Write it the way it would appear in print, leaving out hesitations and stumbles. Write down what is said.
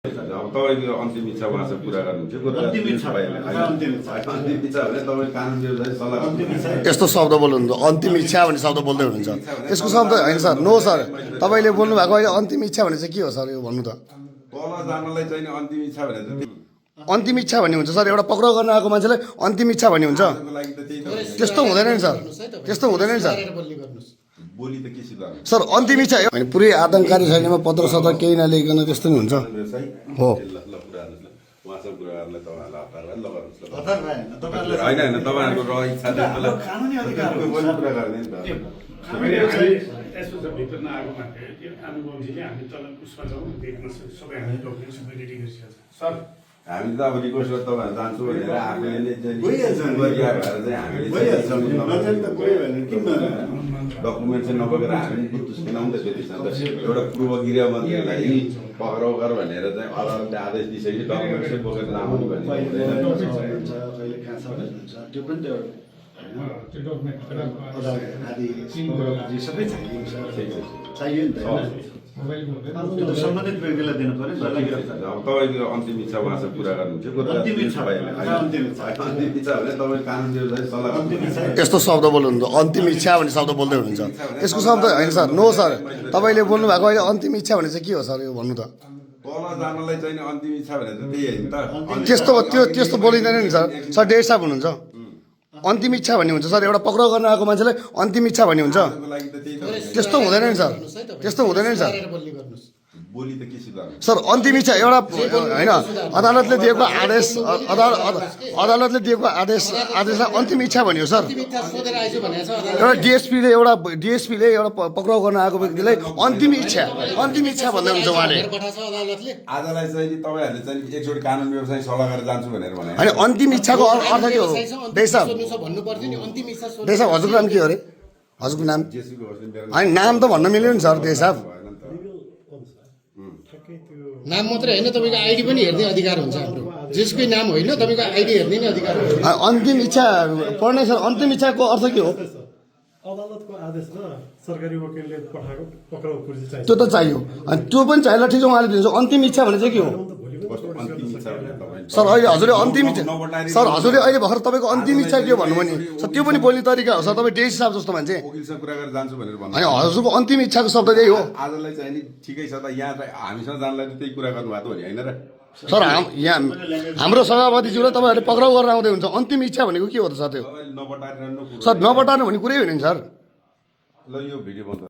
अब तपाईँको अन्तिम इच्छा उहाँसँग कुरा गर्नुहुन्छ अन्तिम इच्छा भने तपाईँ कानुन व्यवसाय सल्लाह यस्तो शब्द बोल्नुहुन्छ अन्तिम इच्छा भन्ने शब्द बोल्दै हुनुहुन्छ यसको शब्द होइन सर नो सर तपाईँले बोल्नु भएको अहिले अन्तिम इच्छा भने चाहिँ के हो सर यो भन्नु त तल जानलाई चाहिँ अन्तिम इच्छा भने अन्तिम इच्छा भन्ने हुन्छ सर एउटा पक्राउ गर्न आएको मान्छेलाई अन्तिम इच्छा भन्ने हुन्छ लागि त त्यही त्यस्तो हुँदैन नि सर त्यस्तो हुँदैन नि सर बोली त के सित सर अन्तिम इच्छा होइन पुरै आतङ्ककारी शैलीमा पत्र सत्र केही नलेखिकन त्यस्तो नि हुन्छ हो उहाँसँग कुरा गर्नलाई तपाईँहरूलाई हतार भएन तपाईँहरूलाई होइन होइन तपाईँहरूको इच्छा कानुनी अधिकार हो कुरा गर्ने नि त यसो त भित्र नआएको मात्रै त्यो आनुवंशीले हामी तल उसमा जाउँ देख्न सबै हामी डकुमेन्ट सबै रेडी गरिसकेको छ सर हामीले त अब रिक्वेस्ट गरेर तपाईँहरू जान्छु भनेर आफूले नै भइहाल्छ नि। गरिया भएर चाहिँ हामीले भइहाल्छ नि। नजाने त गयो भने किन डकुमेन्ट चाहिँ नबोकेर हामी बुझ्छु छैनौँ त त्यति एउटा पूर्व गृह मन्त्रीलाई पक्राउ गर भनेर चाहिँ अदालतले आदेश दिइसकेपछि डकुमेन्ट चाहिँ बोकेर नआउनु भन्ने कहिले कहाँ छ भन्नुहुन्छ त्यो पनि त त्यो डकुमेन्ट आदि सबै चाहियो नि त त्यो त सम्बन्धित व्यक्तिलाई दिनु पर्यो जसलाई गिरफ्तार अब तपाईँको अन्तिम इच्छा उहाँसँग कुरा गर्नुहुन्छ अन्तिम इच्छा अन्तिम इच्छा अन्तिम इच्छा भने तपाईँ कानुन व्यवसाय सल्लाह अन्तिम इच्छा यस्तो शब्द बोल्नुहुन्छ अन्तिम इच्छा भन्ने शब्द बोल्दै हुनुहुन्छ यसको शब्द होइन सर नो सर तपाईँले बोल्नु भएको अहिले अन्तिम इच्छा भने चाहिँ के हो सर यो भन्नु त तल जानलाई चाहिँ अन्तिम इच्छा भने त त्यही होइन त त्यस्तो त्यस्तो बोलिँदैन नि सर सर डेढ साहब हुनुहुन्छ अन्तिम इच्छा भन्ने हुन्छ सर एउटा पक्राउ गर्न आएको मान्छेलाई अन्तिम इच्छा भन्ने हुन्छ लागि त त्यही त्यस्तो हुँदैन नि सर त्यस्तो हुँदैन नि सर बोली त के सित सर अन्तिम इच्छा एउटा होइन अदालतले दिएको आदेश अदालतले दिएको आदेशलाई अन्तिम इच्छा भन्यो सर एउटा डिएसपीले एउटा पक्राउ गर्न आएको व्यक्तिलाई अन्तिम इच्छा भन्दै हुन्छ उहाँले आजलाई चाहिँ तपाईँहरूले चाहिँ एकचोटि कानुन व्यवसाय सल्लाह गरेर जान्छु भनेर भने होइन अन्तिम इच्छाको अर्थ के हो देशब देशब हजुरको नाम के हो अरे हजुरको नाम जेसीको होस् मेरो होइन नाम त भन्न मिल्यो नि सर देशब भएन नि त नाम मात्रै होइन तपाईँको आइडी पनि हेर्ने अधिकार हुन्छ हाम्रो जसकै नाम होइन तपाईँको आइडी हेर्ने नै अधिकार हुन्छ अन्तिम इच्छा पढ्ने सर अन्तिम इच्छाको अर्थ के हो अदालतको आदेश र सरकारी वकिलले पठाएको पक्राउ पुर्जी चाहिन्छ त्यो त चाहियो अनि त्यो पनि चाहिएला ठिक छ उहाँले दिन्छ अन्तिम इच्छा भने चाहिँ के हो कस्तो अन्तिम इच्छा भने तपाईँ सर अहिले हजुरले अन्तिम इच्छा सर हजुरले अहिले भर्खर तपाईँको अन्तिम इच्छा के हो भन्नुभयो नि सर त्यो पनि बोल्ने तरिका हो सर तपाईँ डेस हिसाब जस्तो मान्छे वकिलसँग कुरा गरेर जान्छु भनेर भन्नु होइन हजुरको अन्तिम इच्छाको शब्द त्यही हो आजलाई चाहिँ नि ठिकै छ त यहाँ चाहिँ हामीसँग जानलाई त्यही कुरा गर्नुभएको हो नि होइन र सर यहाँ हाम्रो सभापतिज्यूलाई तपाईँहरूले पक्राउ गरेर आउँदै हुन्छ अन्तिम इच्छा भनेको के हो त सर त्यो तपाईँले नबटाएर सर नबटार्नु भन्ने कुरै होइन नि सर ल यो भिडियो बन्द